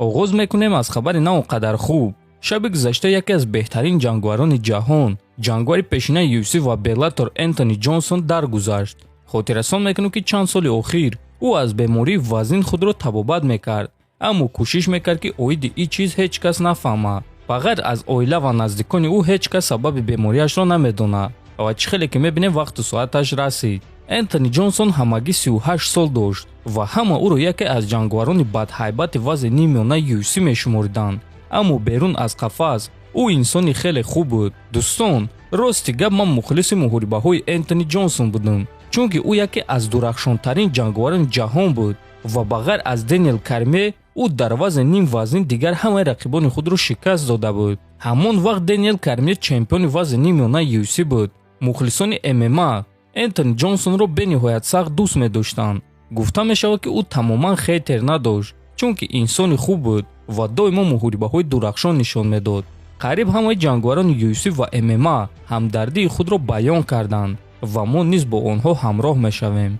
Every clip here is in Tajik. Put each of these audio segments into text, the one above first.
Оғоз мекунем аз хабари на он қадар хуб. Шаби гузашта яке аз беҳтарин ҷанговарони ҷаҳон, ҷанговари пешинаи UFC ва Беллатор Энтони Ҷонсон даргузашт. Хотиррасон мекунем, ки чанд соли охир ӯ аз бемории вазнин худро табобат мекард, аммо кӯшиш мекард, ки оиди ин чиз ҳеҷ кас нафаҳмад. Ба ғайр аз оила ва наздикони ӯ ҳеҷ кас сабаби бемориашро намедонад. Ва чӣ хеле ки мебинем, вақту соаташ расид. Энтони Ҷонсон ҳамагӣ 38 сол дошт ва ҳама ӯро яке аз ҷанговарони бадҳайбати вазни ниммиёнаи UFC мешумориданд, аммо берун аз қафас ӯ инсони хеле хуб буд. Дӯстон, рости гап, ман мухлиси муҳорибаҳои Энтони Ҷонсон будам, чунки ӯ яке аз дурахшонтарин ҷанговарони ҷаҳон буд ва ба ғайр аз Дэниел Кормье ӯ дар вазни ним вазнин дигар ҳамаи рақибони худро шикаст дода буд. Ҳамон вақт Дэниел Кормье чемпиони вазни ниммиёнаи UFC буд. Мухлисони ММА Энтони Ҷонсонро бениҳоят сахт дӯст медоштанд. Гуфта мешавад, ки ӯ тамоман хейтер надошт, чунки инсони хуб буд ва доимо муҳорибаҳои дурахшон нишон медод. Қариб ҳамаи ҷанговарони UFC ва ММА ҳамдардии худро баён карданд ва мо низ бо онҳо ҳамроҳ мешавем.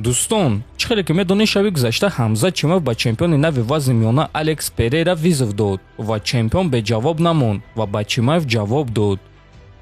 Дӯстон, чӣ хеле ки медонед, шаби гузашта Ҳамзат Чимаев ба чемпиони нави вазни миёна Алекс Перейра вызов дод ва чемпион беҷавоб намонд ва ба Чимаев ҷавоб дод: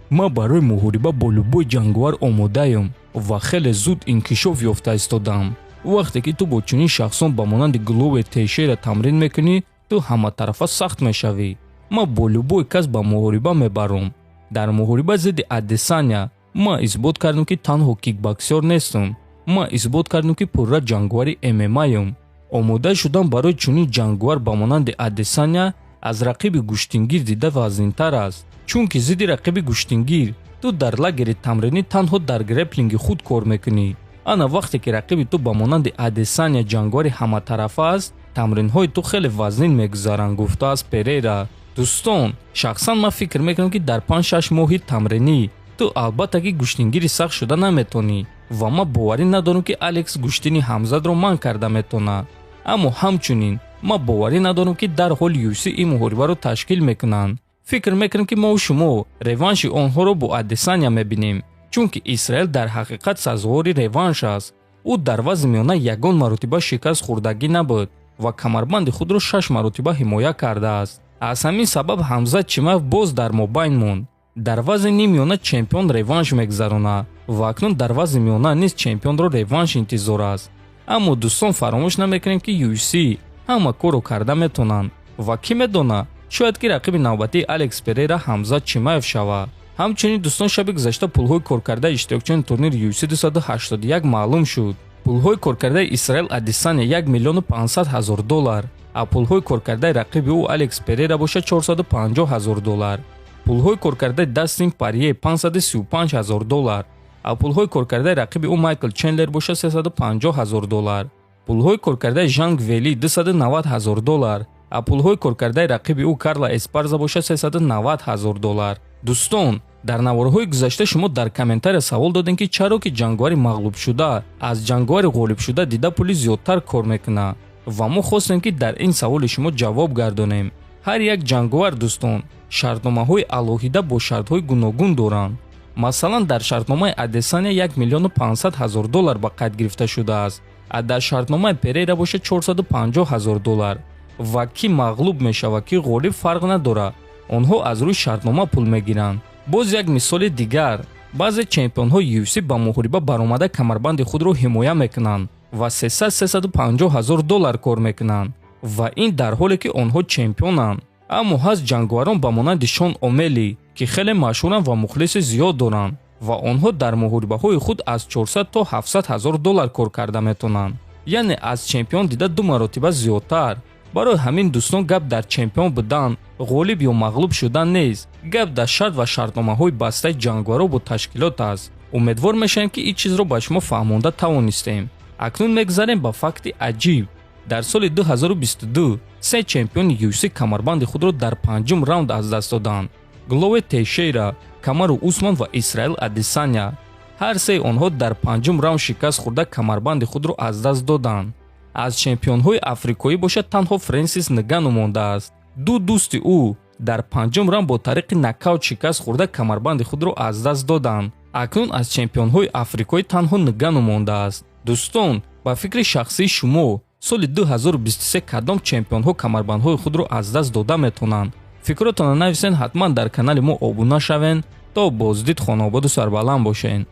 «Ман барои муҳориба бо любой ҷанговар омодаем ва хеле зуд инкишоф ёфта истодам. Вақте ки ту бо чунин шахсон ба монанди Гловер Тейшера тамрин мекунӣ, ту ҳаматарафа сахт мешавӣ. Ман бо любой кас ба муҳориба мебарам. Дар муҳориба зидди Адесаня ман исбот кардам, ки танҳо кикбоксер нестам, ман исбот кардам, ки пурра ҷанговари ММАем. Омода шудан барои чунин ҷанговар ба монанди Адесаня аз рақиби гӯштингир дида вазнинтар аст, чунки зидди рақиби гӯштингир ту дар лагери тамринӣ танҳо дар греплинги худ кор мекунӣ. Ана вақте ки рақиби ту ба монанди Адесаня ҷанговари ҳаматарафа аст, тамринҳои ту хеле вазнин мегузаранд», гуфтааст Перейра. Дӯстон, шахсан ман фикр мекунам, ки дар 5-6 моҳи тамринӣ ту албатта ки гӯштингири сахт шуда наметонӣ ва ман боварӣ надорам, ки Алекс гӯштини Ҳамзатро манъ карда метавонад. Аммо ҳамчунин ман боварӣ надорам, ки дарҳол UFC ин муҳорибаро ташкил мекунанд. Фикр мекунам, ки мову шумо реванши онҳоро бо Адесаня мебинем, чунки Исраил дар ҳақиқат сазовори реванш аст. Ӯ дар вазни миёна ягон маротиба шикаст хӯрдагӣ набуд ва камарбанди худро шаш маротиба ҳимоя кардааст. Аз ҳамин сабаб Ҳамзат Чимаев боз дар мобайн монд. Дар вазни ниммиёна чемпион реванш мегузаронад ва акнун дар вазни миёна низ чемпионро реванш интизор аст. Аммо, дӯстон, фаромӯш намекунем, ки UFC ҳама корро карда метавонанд ва кӣ медонад, шояд ки рақиби навбатии Алекс Перейра Ҳамзат Чимаев шавад. Ҳамчунин, дӯстон, шаби гузашта пулҳои коркардаи иштирокчиёни турнири UFC 281 маълум шуд. Пулҳои коркардаи Исраил Адесаня 1 миллиону 500 ҳазор доллар, а пулҳои коркардаи рақиби ӯ Алекс Перейра бошад 450 ҳазор доллар. Пулҳои коркардаи Дастин Порье 535 ҳазор доллар, а пулҳои коркардаи рақиби ӯ Майкл Чендлер бошад 350 ҳазор доллар. Пулҳои коркардаи Жанг Вели 290 ҳазор доллар, а пулҳои коркардаи рақиби ӯ Карла Эспарза бошад 390 ҳазор доллар. Дӯстон, дар наворҳои гузашта шумо дар комментария савол додем, ки чаро ки ҷанговари мағлубшуда аз ҷанговари ғолибшуда дида пули зиёдтар кор мекунад ва мо хостем, ки дар ин саволи шумо ҷавоб гардонем. Ҳар як ҷанговар, дӯстон, шартномаҳои алоҳида бо шартҳои гуногун доранд. Масалан, дар шартномаи Адесаня 1 миллиону 500 ҳазор доллар ба қайд гирифта шудааст, а дар шартномаи Перейра бошад 450 ҳазор доллар. Ва кӣ мағлуб мешавад, ки ғолиб, фарқ надорад, онҳо аз рӯи шартнома пул мегиранд. Боз як мисоли дигар: баъзе чемпионҳои UFC ба муҳориба баромада камарбанди худро ҳимоя мекунанд ва 300-350 ҳазор доллар кор мекунанд ва ин дар ҳоле ки онҳо чемпионанд. Аммо ҳаст ҷанговарон ба монанди Шон Омели, ки хеле машҳуранд ва мухлиси зиёд доранд ва онҳо дар муҳорибаҳои худ аз 400 то 700 ҳазор доллар кор карда метавонанд, яъне аз чемпион дида ду маротиба зиёдтар. Барои ҳамин, дӯстон, гап дар чемпион будан, ғолиб ё мағлуб шудан нест, гап дар шарт ва шартномаҳои бастаи ҷанговаро бо ташкилот аст. Умедвор мешавем, ки ин чизро ба шумо фаҳмонда тавонистем. Акнун мегузарем ба факти аҷиб. Дар соли 2022 се чемпиони UFC камарбанди худро дар панҷум раунд аз даст доданд: Гловер Тейшейра, Камару Усман ва Исраил Адесаня. Ҳар сеи онҳо дар панҷум раунд шикаст хӯрда, камарбанди худро аз даст доданд. Аз чемпионҳои африкоӣ бошад танҳо Френсис Нгану мондааст. Ду дӯсти ӯ дар панҷум раунд бо тариқи нокаут шикаст хӯрда, камарбанди худро аз даст доданд. Акнун аз чемпионҳои африкоӣ танҳо Нгану мондааст. Дӯстон, ба фикри шахсии шумо, Соли 2023 кадом чемпионҳо камарбандҳои худро аз даст дода метавонанд? Фикротонро нависен, ҳатман дар канали мо обуна шавен. То боздид, хонаободу сарбаланд бошен.